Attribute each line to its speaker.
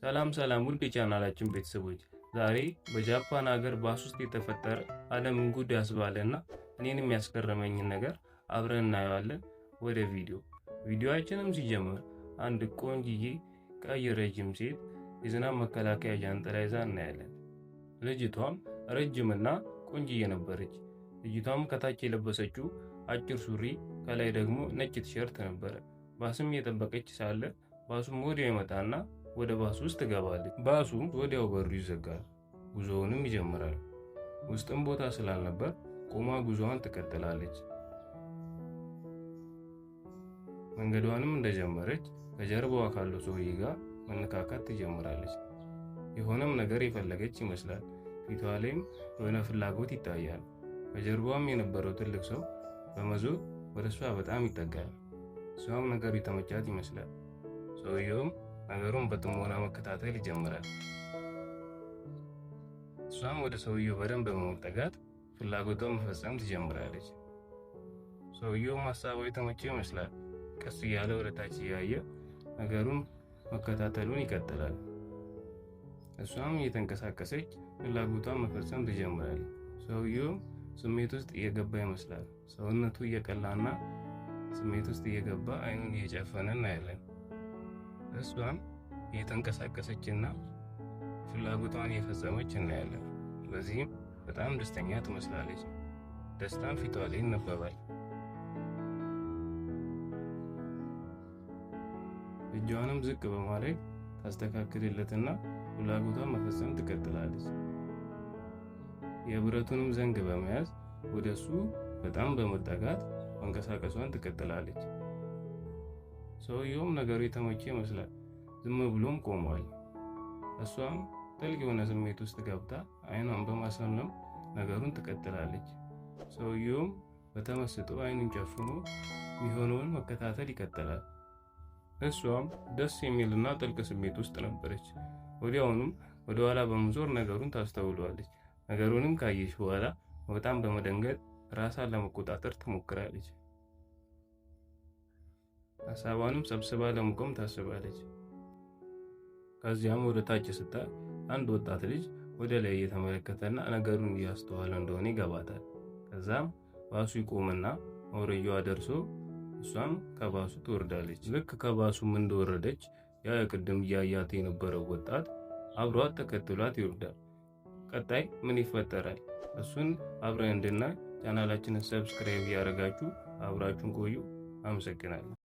Speaker 1: ሰላም ሰላም ውድ የቻናላችን ቤተሰቦች፣ ዛሬ በጃፓን ሀገር ባስ ውስጥ የተፈጠረ ዓለምን ጉድ ያስባለና እኔንም ያስገረመኝን ነገር አብረን እናየዋለን። ወደ ቪዲዮአችንም ሲጀምር አንድ ቆንጅዬ ቀይ ረጅም ሴት የዝናብ መከላከያ ጃንጥላ ይዛ እናያለን። ልጅቷም ረጅምና ቆንጅዬ ነበረች። ልጅቷም ከታች የለበሰችው አጭር ሱሪ ከላይ ደግሞ ነጭ ቲሸርት ነበረ። ባስም እየጠበቀች ሳለ ባሱም ወዲያው ይመጣና ወደ ባሱ ውስጥ ትገባለች። ባሱ ወዲያው በሩ ይዘጋል፣ ጉዞውንም ይጀምራል። ውስጥም ቦታ ስላልነበር ቆማ ጉዞዋን ትቀጥላለች። መንገዷንም እንደጀመረች ከጀርባዋ ካለው ሰውዬ ጋር መነካካት ትጀምራለች። የሆነም ነገር የፈለገች ይመስላል። ፊቷ ላይም የሆነ ፍላጎት ይታያል። ከጀርባዋም የነበረው ትልቅ ሰው በመዞር ወደ እሷ በጣም ይጠጋል። እሷም ነገሩ የተመቻት ይመስላል። ሰውየውም ነገሩን በጥሞና መከታተል ይጀምራል። እሷም ወደ ሰውየው በደንብ በመጠጋት ፍላጎቷን መፈጸም ትጀምራለች። ሰውየውም ሀሳቧ የተመቸው ይመስላል። ቀስ እያለ ወደ ታች እያየ ነገሩን መከታተሉን ይቀጥላል። እሷም እየተንቀሳቀሰች ፍላጎቷን መፈጸም ትጀምራለች። ሰውየውም ስሜት ውስጥ እየገባ ይመስላል። ሰውነቱ እየቀላና ስሜት ውስጥ እየገባ አይኑን እየጨፈነ እናያለን። እሷም እየተንቀሳቀሰችና ፍላጎቷን እየፈጸመች እናያለን። በዚህም በጣም ደስተኛ ትመስላለች። ደስታም ፊቷ ላይ ይነበባል። እጇንም ዝቅ በማድረግ ታስተካክልለትና ፍላጎቷን መፈጸም ትቀጥላለች። የብረቱንም ዘንግ በመያዝ ወደ እሱ በጣም በመጠጋት መንቀሳቀሷን ትቀጥላለች። ሰውየውም ነገሩ የተመቸ ይመስላል። ዝም ብሎም ቆሟል። እሷም ጥልቅ የሆነ ስሜት ውስጥ ገብታ አይኗን በማሰለም ነገሩን ትቀጥላለች። ሰውየውም በተመስጦ አይኑን ጨፍኖ የሚሆነውን መከታተል ይቀጥላል። እሷም ደስ የሚልና ጥልቅ ስሜት ውስጥ ነበረች። ወዲያውኑም ወደኋላ በመዞር ነገሩን ታስተውለዋለች። ነገሩንም ካየች በኋላ በጣም በመደንገጥ ራሷን ለመቆጣጠር ትሞክራለች። ሀሳቧንም ሰብስባ ለመቆም ታስባለች። ከዚያም ወደ ታች ስታይ አንድ ወጣት ልጅ ወደ ላይ እየተመለከተና ነገሩን እያስተዋለ እንደሆነ ይገባታል። ከዛም ባሱ ይቆምና መውረጃዋ ደርሶ እሷም ከባሱ ትወርዳለች። ልክ ከባሱም እንደወረደች ያ ቅድም እያያት የነበረው ወጣት አብሯት ተከትሏት ይወርዳል። ቀጣይ ምን ይፈጠራል? እሱን አብረን እንድናይ ቻናላችንን subscribe እያደረጋችሁ አብራችሁን ቆዩ። አመሰግናለሁ።